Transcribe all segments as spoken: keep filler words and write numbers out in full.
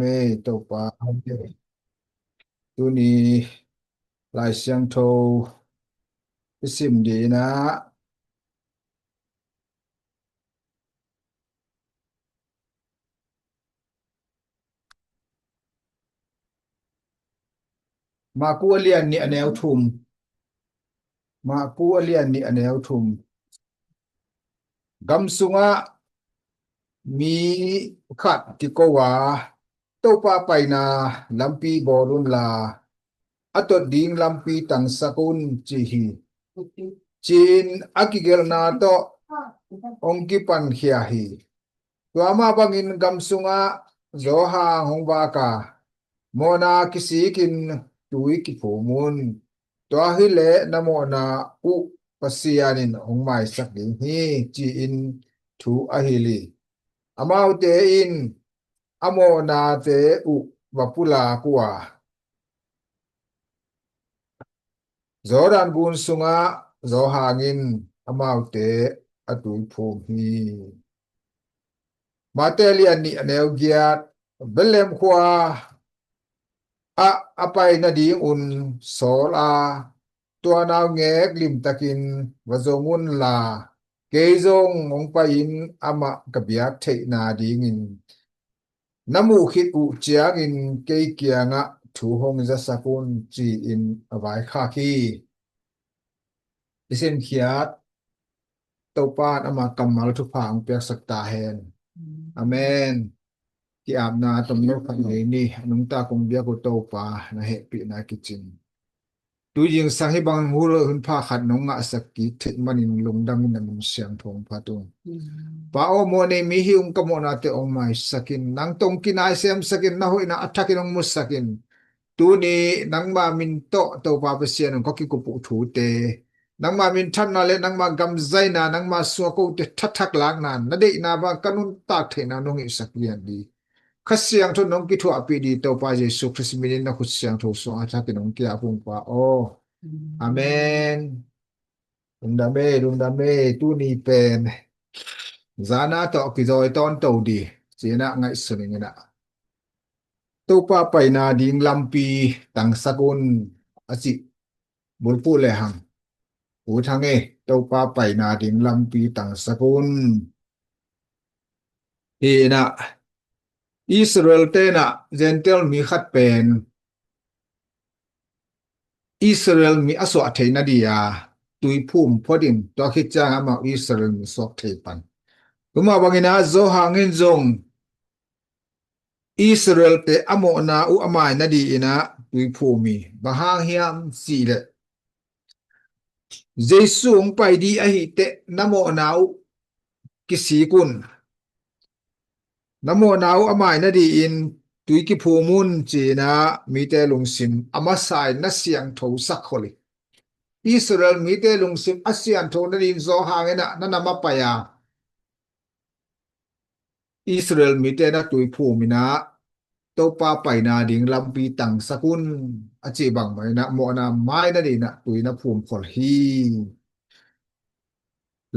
Amen. Topa, tuni Lai Siangtho i sim ding in ah, Maku a lian nih a neu thum. Maku a lian nih a neu thum. Gam sungah mi khat kiko a, Topa paina lampi bawl unla, a tot ding lampi tangsak un, ci hi. Ci-in a kigelhna tawh hong kipankhia hi. Tua mah bangin gam sungah Johan hong vak a, mawhna kisikin tui kiphum un. Tua hileh na mawhna uh Pasian in hong maisak ding hi, ci-in thu a hilh hi. Amaute in a mawhnate uh va pulak uh a, Jordan gun sungah Johan in amaute a tui phum hi. Mate a lian nih a neu giat. Bethlehem khua ah a pai nadingun sawl a, tua naungek limtakin va zong unla, kei zong hong pai-in amah ka biak theihna dingin na muh khit uh ciangin kei kiangah thu hong zasak un, ci-in a vaikhak hi. I simkhiat Topa in ama kammal thupha hong piaksak ta hen. Amen. Ki-apna tomno khat ngei ni. A nungta kong biak uh Topa, na hehpihna kicing. Tui zingsang hih bang hun pha khat nong ngahsak kik theih manin lungdam in na min siangtho hong phat ung. Pa aw, mawhnei mi hih ung, ka mawhnate hong maisak in, nang tawh hong kinai semsak in, na hoihna a thakin hong musak in. Tuni nangma min tawh Topa Pasian in ka kikup uh thute, nangma minthanna le nangma gamzaina, nangma sungah kote thathak lakna, na deihna bang ka nuntak theihna nong hihsak lian ding. Kha Siangtho nong kithuahpih ding Topa Jesu Khrist min in na khut siangtho sungah a thakin hong ki-ap ung Pa aw. Amen. Lungdam e, lungdam e, tuni pen zana tawh kizawi tawnto ding ci-in ah ngaihsun ing in ah. Topa paina ding lampi tangsak un, a cih bulphuh lehang, ut hang e, Topa paina ding lampi tangsak un. Hi in ah, Israel te in ah Gentile mi khat pen Israel mi a suah theih nading a tui phum phot in, tua khit ciang amah Israel mi suak thei pan. Tua mah bangin ah Johan in zong Israel te a mawhna uh a mai nading in ah tui phum hi. Bang hang hiam cih leh, Jesu hong pai ding ahih teh na mawhna uh kisik un. Na mawhna uh a mai nadingin tui kiphum un, ci-in ah mite lungsim a masa in na siangthosak khol hi. Israel mite lungsim a siangtho nadingin Johan in ah na nam ah pai a, Israel mite na tui phum in ah, Topa paina ding lampi tangsak un, a cih bangmah in ah mawhna mai nadingin ah tui na phum khol hi.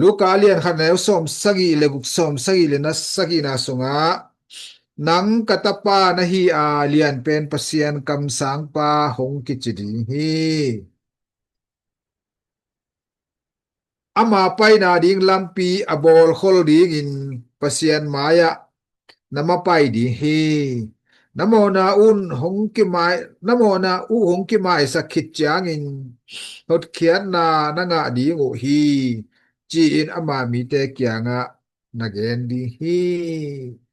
Luka a lian khat a neu sawmsagih le guk, sawmsagih le na sagihna sungah, nang ka tapa na hi a, lianpen Pasian kamsangpa hong kici ding hi. Ama paina ding lampi a bawl khol dingin Pasian mai-ah na ma pai ding hi. Na mawhna uh hong kimai, na mawhna uh hong kimaisak khit ciangin hotkhiatna na ngah ding uh hi, ci-in ama mite kiangah na gen ding hi,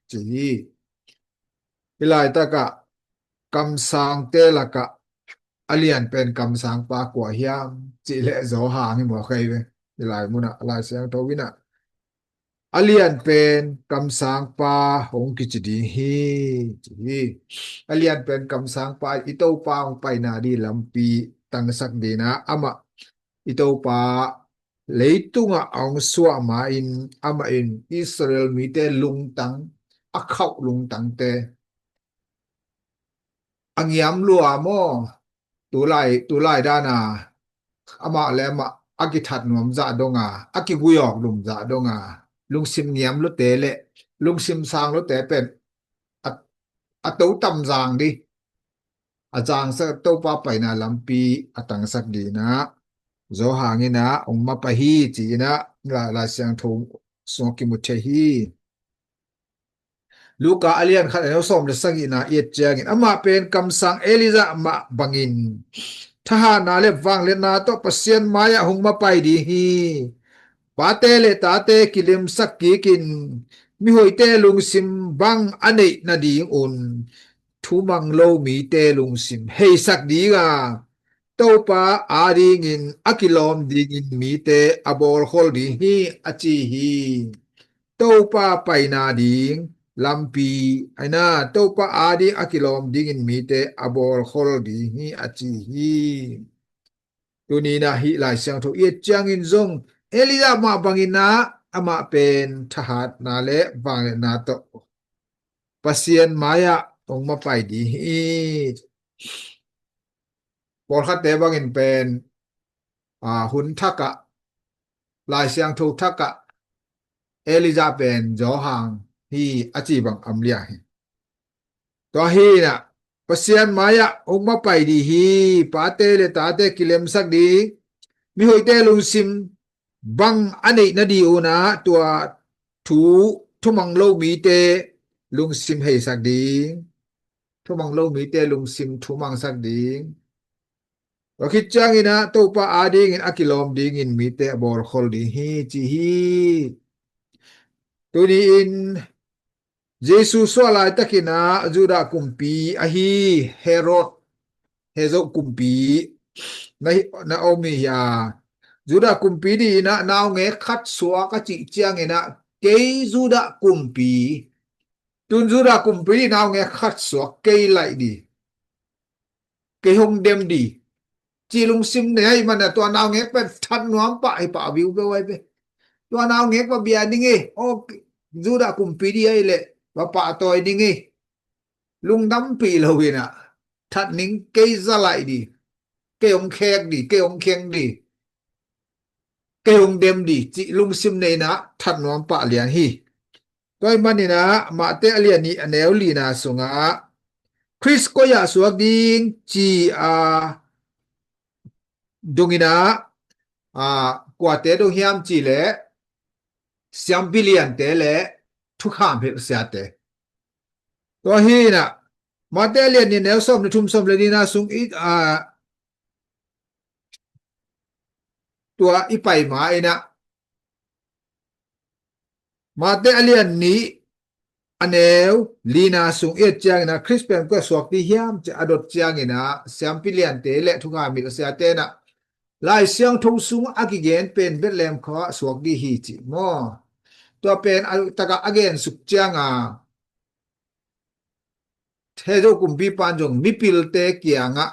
ci hi. Hih laitakah kamsangte lakah a lianpen kamsangpa kua hiam cih leh Johan hi maw, khai ve. Hih lai munah Lai Siangtho in ah a lianpen kamsangpa hong kici ding hi, ci hi. A lianpen kamsangpa i Topa hong paina ding lampi tangsak dingin ah amah i Topa leitungah a hong suah ma-in amah in Israel mite lungtang, a khauh lungtangte a ngiam lua maw? Tulai, tulai dana amah le amah a kithat nuam zah donga, a kiguiawk lum zah donga, lungsim ngiam lute le lungsim sang lute pen a a to tam zang dih. A zangsak Topa paina lampi a tangsak dih in ah, Johan in ah hong mapai hi ci-in ah, Lai, Lai Siangtho sungah kimu thei hi. Luka a lian khat a neu sawm le sagihna i et ciangin, amah pen kamsang Elijah mah bangin thahatna le vangliatna tawh Pasian mai-ah hong mapai ding hi. Pate le tate kilemsak kikin, mihoihte lungsim bang a neih nadingun thumang lo mite lungsim heisak ding a, Topa adingin a kilawm dingin mite a bawlkhol ding hi, a ci hi. Topa paina ding lampi, aina, Topa ading a kilawm dingin mite a bawlkhol ding hi, a ci hi. Tuni in ah hih Lai Siangtho i et ciangin zong Elijah mah bangin ah amah pen thahatna le vangliatna tawh Pasian mai-ah hong mapai ding hi. Pawlkhatte bangin pen, a, hun thakah, Lai Siangtho thakah Elijah pen Johan hi, a ci bang om liang hi. Tua hi in ah, Pasian mai-ah hong mapai ding hi, pate le tate kilemsak ding, mihoihte lungsim bang a neih nadingun ah tua thu thumang lo mite lungsim heisak ding, thumang lo mite lungsim thumangsak ding. Tua khit ciangin ah Topa adingin a kilawm dingin mite a bawlkhol ding hi, ci hi. Tuni-in Jesu suah laitakin ah Judah kumpi ahi Herod, Herod kumpi na hi, na om hi a, Judah kumpi dih in ah naungek khat suak a cih ciangin ah, kei Judah kumpi, tun Judah kumpi dih naungek khat suak kei laih dih, kei hong dem dih, cih lungsim nei ahih manin ah tua naungek pen that nuam pah hi pah viu viau ahi ve. Tua naungek va bia ning ei, aw, Judah kumpi dih ahih leh va pahtawi ning ei. Lungdampih lo in ah, that ning, kei za laih dih, kei hong khek dih, kei hong kheng dih, kei hong dem dih, cih lungsim nei in ah that nuam pah lian hi. Tua ahih manin ah Mate a lian nih a neu lina sungah Khrist koi-ah suak ding ci a dong in ah, a, kuate dong hiam cih leh siampi liante le thukham hilh siate. Tua hi in ah Mate a lian nih a neu sawm le thum, sawm le nihna sung i, a, tua i pai ma in ah Mate a lian nih a neu lina sung i et ciangin ah Khrist pen koi-ah suak ding hiam ci a dot ciangin ah siampi liante le thukham hilh siate in ah Lai Siangtho sungah a kigen pen Bethlehem khua-ah suak ding hi ci maw. Tua pen a takah a gensuk ciang a, Herod kumpipa in zong mipilte kiangah,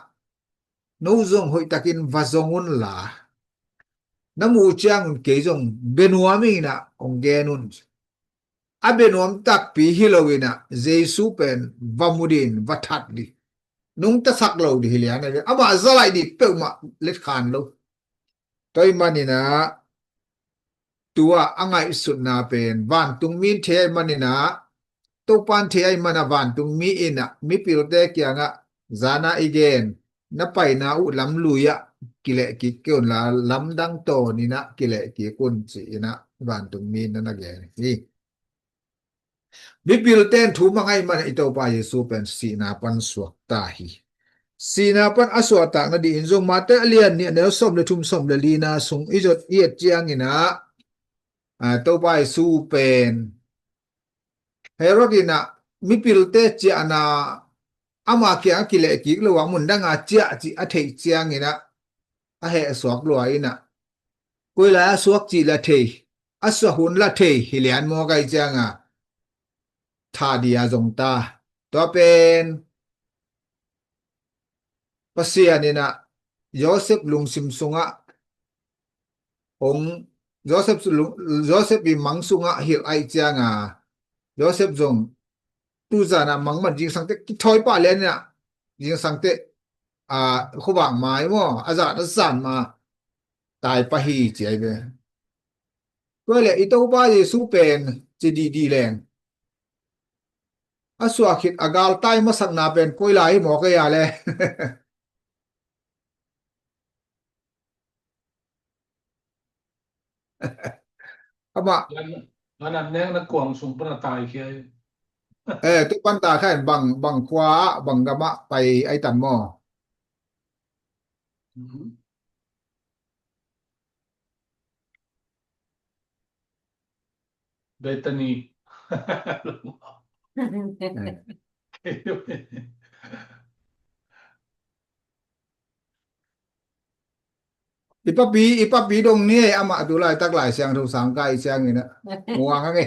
no zong hoihtakin va zong un la, na muh uh ciangun kei zong bia nuam ing in ah hong gen un. A bia nuam takpi hi lo in ah Jesu pen va mu dih in, va that dih, nungta sak lo dih hi lian a, amah za laih dih peuhmah letkhan lo. Tua ahih manin ah tua a ngaihsutna pen vantungmi in thei ahih manin ah, Topa in thei ahih manin ah vantungmi in ah mipilte kiangah, zan a i gen, na paina uh lamlui ah kileh kik kei un la, lamdang tawn in ah kileh kik un, ci-in ah vantungmi in na na gen hi. Mipilte in thu mang ahih manin i Topa Jesu pen sihna pan suakta hi. Sihna pan a suahtak nadingin zong Mate a lian nih a neu sawm le thum, sawm le lina sung i zot i et ciangin ah, a, Topa Jesu pen Herod in ah mipilte ciahna, ama kiangah kileh kik lo a, mun dangah ciah cih a theih ciangin ah a heh suak lua in ah, koi lai a suak cih la thei, a suah hun la thei hi lian maw, kai ciang a, that dih a zong ta. Tua pen Pasian in ah Joseph lungsim sungah hong, Joseph lung, Joseph i mang sungah hilh ahih ciang a, Joseph zong tuzan ah mang man, zingsang teh kithawi pah lian in ah, zingsang teh, a, khuavak mai maw, a zan a zan ma tai pah hi, ci ahi ve. Tua leh i Topa Jesu pen ci dihdih leng, a suah khit a galtai masakna pen koi lai hi maw kei a le. Amah. Yan, yan an neng na kuang sung pan a tai khia hi. Eh, tu pan tai khia in bang, bang khua ah, bang gam ah pai ai tan maw? Mhm. Bethany. Eh. I papi, i papi dong ni ei, amah tu laitak Lai Siangtho sang kai ciangin ah. Muang hang e.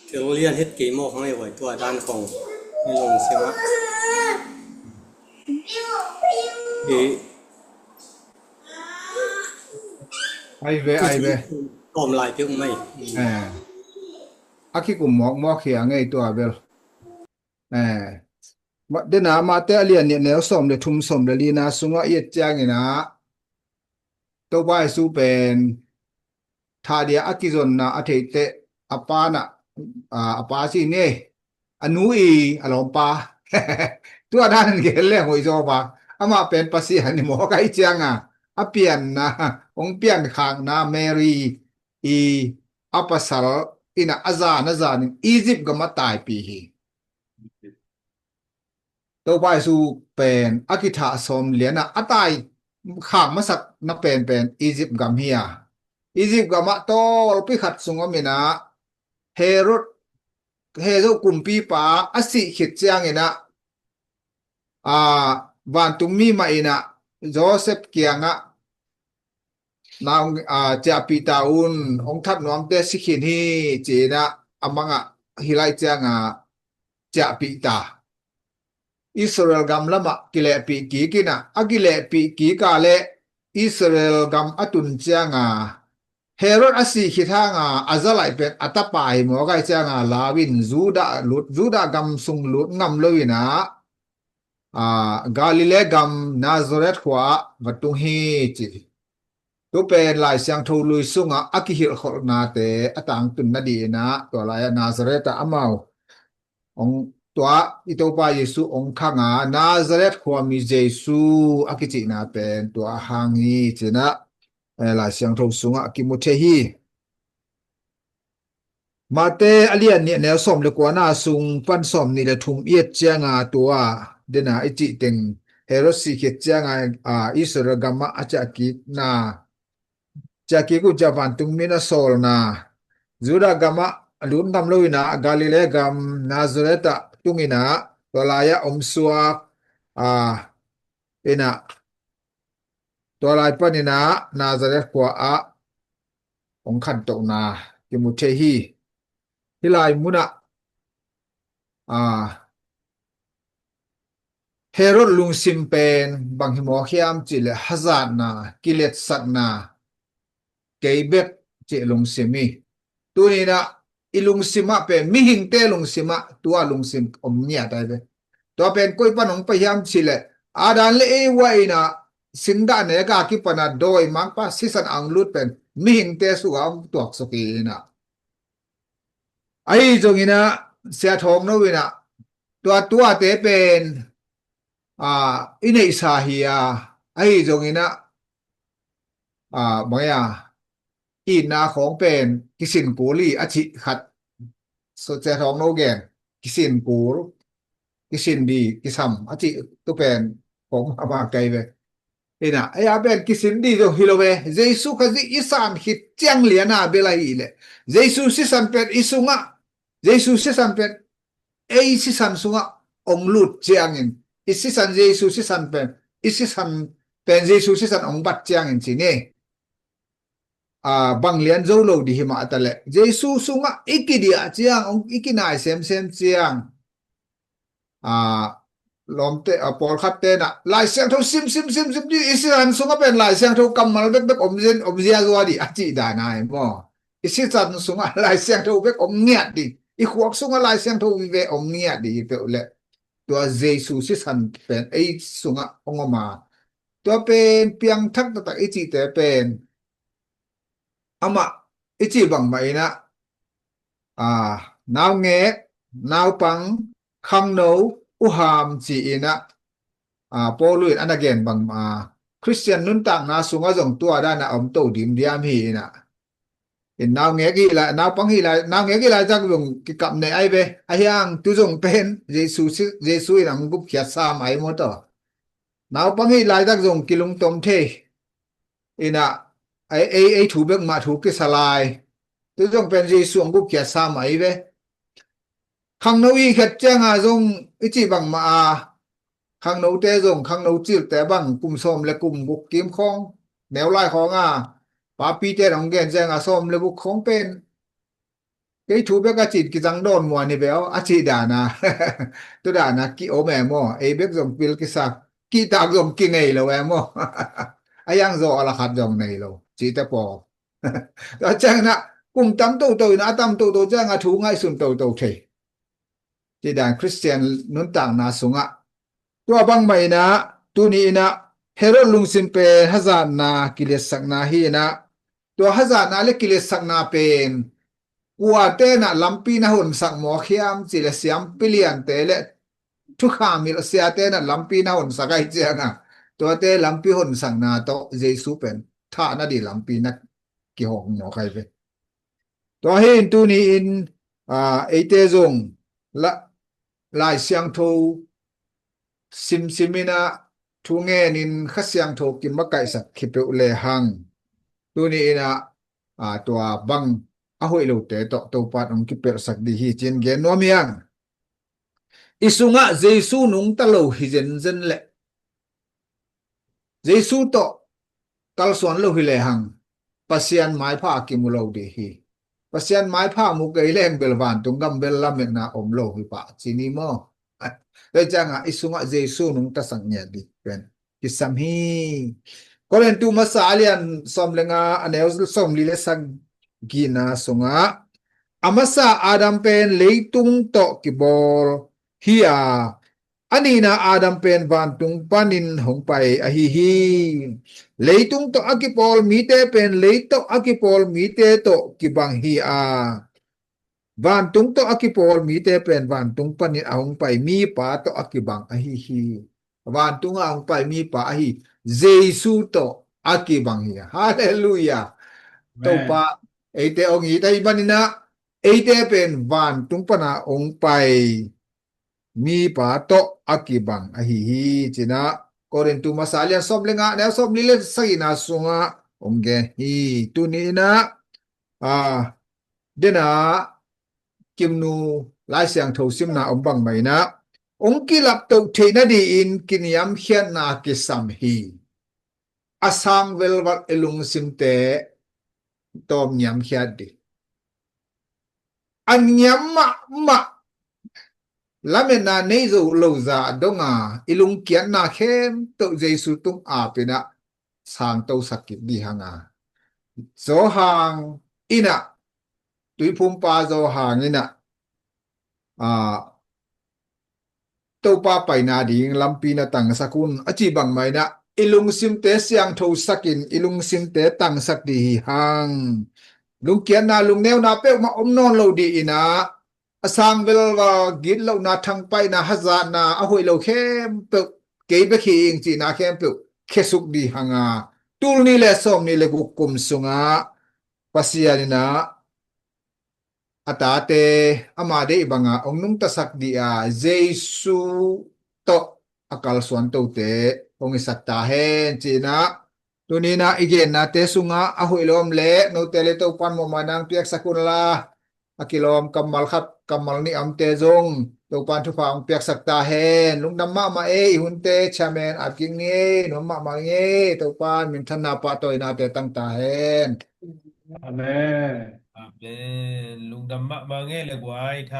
Thil lian het kei mawk hang e, vai tua dan khong. Ni long siang ah. Hi. Ai ve, ai ve. Tawm lai pek mai. Eh. A kikum mawkmawk hi a ngei tua bel. Eh. Ma-, dena Mate a lian nih neu sawm le thum, sawm le lina sungah i et ciangin ah Topa Jesu pen thadia a kizonna a theih teh a pa na, a, a pa ci ni, a nu i a lawmpa. Tua dan in gen leng hoih zaw pa. Amah pen Pasian i mawk ahih cianga a pianna, hong piankhakna Mary i a pasal in ah a zan a zanin Egypt gam a taipih hi. Topa Jesu pen a kithah sawm lian ah a tai khak masak na penpen Egypt gam hi a. Egypt gam ah tawlpi khat sung om in ah Herod, Herod kumpipa a sih khit ciangin ah, a, vantungmi mah in ah Joseph kiangah, "Nang, a, ciahpih ta un, hong that nuamte si khin hi," ci-in ah a mangah hih lai cianga ciahpih ta. Israel gam lamah kilehpih kik in ah, a kilehpih kik a leh Israel gam a tun cianga Herod a sih khit hanga a za laih pen a tapa hi mawk ahih cianga lau in Judah lut, Judah gam sung lut ngam lo in ah, a, Galilee gam Nazareth khua ah va tung hi ci. Tu pen Lai Siangtho Lui sungah a kihilhkholhnate a tangtun nadingin ah tua lai-ah Nazareth ah amau hong, tua i Topa Jesu hong khang a Nazareth khuami Jesu a kicihna pen tua a hang hi ci-in ah, eh, Lai Siangtho sungah kimu thei hi. Mate a lian nih neu sawm le kuana sung pan sawm nih le thum i et cianga tua dena i cih teng Herod sih khit cianga, a, Israel gamah a ciah kikna, ciah kik uh ciah vantungmi in a sawlna, Judah gamah lut ngam lo in ah Galilee gam Nazareth ah tung in ah tua lai-ah om suak, a, in ah tua lai panin ah Nazareth khua ah hong khantohna kimu thei hi. Hih lai munah, a, Herod lungsim pen bang hi mawk hiam cih leh hazatna, kiletsakna, kei bek cih lungsim hi. Tuni in ah i lungsim ah pen mihingte lungsim ah tua lungsim om ngiat ai ve. Tua pen koi pan hong pai hiam cih leh Adam le Eva in ah singgah nek a kipan a dawimangpa sisan a hong lut pen mihingte sungah hong tuaksuk hi in ah. Ahi zongin ah Sia Thawng No in ah tua tuate pen, a, i neihsa hi a, ahi zongin ah, a, bang a, itna khawng pen kisin kul hi a cih khat. So Sia Thawng No gen, kisin kul, kisin di, kisam a cih tu pen khawng mahmah kei ve. Hi in ah, ei a pen kisin di zong hi lo ve. Jesu Khazih i san khit ciang lian a bel ahih leh, Jesu sisan pen i sungah, Jesu sisan pen ei sisan sungah hong lut ciangin, i sisan Jesu sisan pen, i sisan pen Jesu sisan hong bat ciangin ci ni. A, bang lian zo lo di hi mah ta leh, Jesu sungah i kidiah ciang, hong i kinai semsem ciang, a, lawmte, a, pawlkhatte in ah Lai Siangtho sim, sim, sim, sim di, i sisan sungah pen Lai Siangtho kammal bekbek om zia, om ziazua di a cih dan ahi maw? I sisan sungah Lai Siangtho bek om ngiat di, i khuak sungah Lai Siangtho vive om ngiat di hi peuh leh, tua Jesu sisan pen ei sungah hong om a, Tua pen piangthak taktak i cihte pen amah i cih bangmah inah, a, naungek, naupang, khangno, uham ci inah, a, Paul in a na gen bangmah a, Khristian nuntakna sungah zong tua dan a om to dimdiam hi inah. In naungek hi lai, naupang hi lai, naungek hi laitak zong kikap nei ai ve. Ahiang tu zong pen Jesu si, Jesu in ang gupkhiat sam ai maw taw. Naupang hi laitak zong kilungtom thei. Inah, ei, ei, ei thu bek mah thu kisa lai. Tu zong pen Jesu ang gupkhiat sam ai ve. Khangno i khiat cianga zong i cih bangmah a, khangnote zong, khangno cilte bang kum sawm le kum guk kim khawng, neu lai khawng a, papite dong gen cianga sawm le guk khawng pen. Kei thu bek a cih kizang dawn muan hi ve aw, a cih dana. Tu dana ki-om e maw, ei bek zong pil kisak, kihtak zong kingei lo e maw. A yang zaw a la khat zong nei lo, cihte paw. Tua ciangin ah kum tam toto in ah, a tam toto ciangin ah thu ngaihsun toto thei. Tidan Khristian nuntakna sungah tua bangmah in ah, tuni in ah Herod lungsim pen hazatna, kiliatsakna hi in ah, tua hazatna le kiliatsakna pen kuate in ah lampi na honsak mawk hiam cih leh siampi liante le thukham hilh siate in ah lampi na honsak ahih ciangin ah, tuate lampi honsakna tawh Jesu pen thahna ding lampi na kihong mawk ahi ve. Tua hi in tuni in, aa, eite zong la, Lai Siangtho simsim in ah, thu ngen in Kha Siangtho kimakaihsak khipeuh lehang, tuni in ah, aa, tua bang a hoih lote tawh Topa in hong kipelhsak ding hi ci-in gen nuam hi hang. I sungah Jesu nungta lo hi zenzen leh Jesu tawh kalsuan lo hi lehang Pasian maipha a kimu lo ding hi. Pasian maipha mu kei leng bel vantung gam bel lametna om lo hi pah ci ni maw? Tua ciangin ah i sungah Jesu nungtasak ngiat ding pen kisam hi. Korintu masa a lian sawm le nga, a neu sawmli le sagihna sungah, a masa Adam pen leitung tawh kibawl hi a, a nihna Adam pen vantung panin hong pai ahi hi. Leitung tawh a kipawl mite pen lei tawh a kipawl mite tawh kibang hi a, vantung tawh a kipawl mite pen vantung panin a hong pai mipa tawh a kibang ahi hi. Vantung a hong pai mipa ahi Jesu tawh a kibang hi. Halleluiah. Amen. Topa eite hong it ahih manin ah, eite pen vantung pan a hong pai mipa tawh a kibang ahi hi ci-in ah Korintu masa a lian sawm le nga, a neu sawmli le sagihna sungah hong gen hi. Tuni in ah, aa, den a Kimnu Lai Siangtho simna om bangmah in ah, hong kilaptoh theih nadingin kiniamkhiatna kisam hi. A sang velval i lungsimte tawm niamkhiat ding. A niam mahmah, lametna nei zo lo zah dong a, i lungkiatna khempeuh Jesu tung ap in ah sangtosak kik ding hi hang a, Johan in ah, Tuiphumpa Johan in ah, aa, Topa paina ding lampi na tangsak un, a cih bangmah in ah, i lungsimte siangthosak in, i lungsimte tangsak ding hi hang. Lungkiatna, lungneuna peuhmah om nawn lo ding in ah, a sang velval gitlohna, thangpaihna, hazatna, a hoih lo khempeuh kei bek hi ing cihna khempeuh khesuk ding hi hang a, tul nih le sawmnih le guk kum sungah Pasian in ah a tate ama deih banga hong nungtasak ding a, Jesu tawh a kalsuan tote hong hisak ta hen ci-in ah, tuni in ah i gennate sungah a hoih le om leh note le Topa in muanhuai nang piaksak un la, a kilawm kammal khat kammal nih a omte zong Topa in thupha hong piaksak ta hen. Lungdam mahmah ei, i hunte chairman ap kik ni ei, nuam mahmah ei, Topa in minthanna pahtawinate tang ta hen. Amen. Amen. Lungdam mahmah ei le guai.